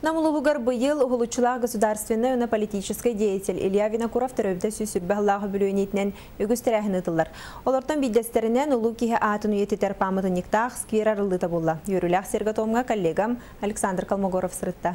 Нам улууһугар быйыл уһулуччулаах государственнай уонна политическай деятель Илья Винокуров төрөөбүтэ 120 сыллаах үбүлүөйүнэн үгүс тэрээһин ыытыллар. Олортон биирдэстэринэн улуу киһи аатын үйэтитэр пааматынньыктаах сквер арыллыыта буолла. Үөрүүлээх сиргэ-туомҥа коллегам Александр Колмогоров сырытта.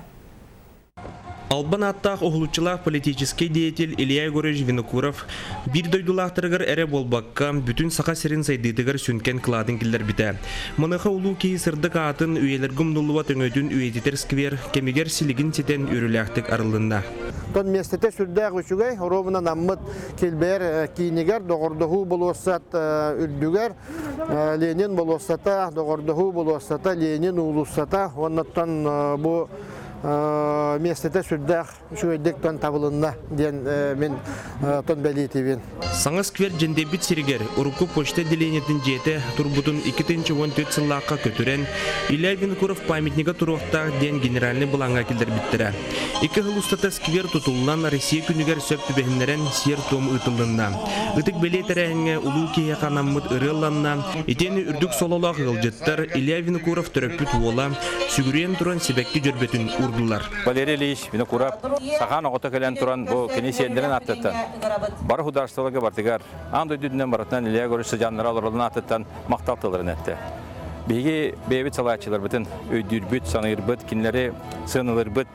Албан ааттаах уһулуччулаах политическай деятель Илья Егорович Винокуров биир дойдулаахтарыгар эрэ буолбакка, бүтүн Саха сирин сайдыытыгар сүҥкэн кылаатын киллэрбитэ. Маныаха улуу киһи сырдык аатын үйэлэргэ умнуллубат өҥөтүн үйэтитэр сквер кэмигэр силигин ситэн үөрүүлээхтик арыллынна. Тон миэстэтэ сүрдээх үчүгэй, оруобуна наммыт килбэйэр киинигэр доҕордоһуу болуоссат үрдүгэр Ленин болуоссата, доҕордоһуу болуоссата, Ленин уулуссата уоннаттан бу миэстэтэ сүрдээх үчүгэйдик тон табылынна диэн мин тон бэлиэтиибин. Саҥа сквер дьэндэйбит сиригэр урукку почта отделениетын дьиэтэ турбутун 2014 сыллаахха көтүрэн, Илья Винокуров памятнига туруохтаах диэн генеральнай былааҥҥа киллэрбиттэрэ. Икки сыл устата сквер тутуллан Россия күнүгэр сөп түбэһиннэрэн сиэр-туом ыытыллынна. Ытык бэлиэ тэрээһиҥҥэ улуу киһиэхэ анаммыт ырыа ылланна, итиэннэ үрдүк сололоох ыалдьыттар Илья Винокуров төрөппүт уола сүгүрүйэн туран сибэкки дьөрбөтүн уурдулар. Валерий Ильич Винокуров сахан оҕото кэлэн туран бу кини сиэннэрин ааттыттан бары художестволарга бартыгар аан дойду үрдүнэн барытынан Илья Егорович сыдьааннара олоролун ааттыттан махтал тылларын эттэ. Биһиги бэйэбит салааччыларбытын өйдүүрбүт, саныырбыт, кинилэри сыаналыырбыт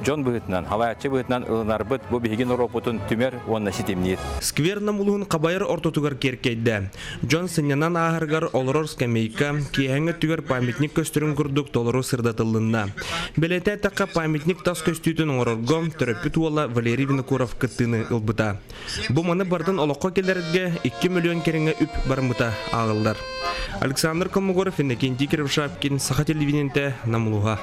дьон быһыытынан, халааччы быһыытынан ылынарбыт бу биһиги норуоппутун түмэр уонна ситимниир. Сквер Нам улууһун хабайар ортотугар киэркэйдэ. Дьон сынньанан ааһарыгар олорор скамейка, киэһэҥҥи өттүгэр памятник көстөрүн курдук толору сырдатыллынна. Бэлиэтээтэххэ, памятник тас көстүүтүн оҥорорго төрөппүт уола Валерий Винокуров кыттыыны ылбыта. Бу маны барытын олоххо киллэрэргэ 2 миллион кэриҥэ үп барыммыта ааҕыллар. Александр Коммугоров, Иннокентий Кривошапкин, Саха телевидениетэ, Нам улууһа.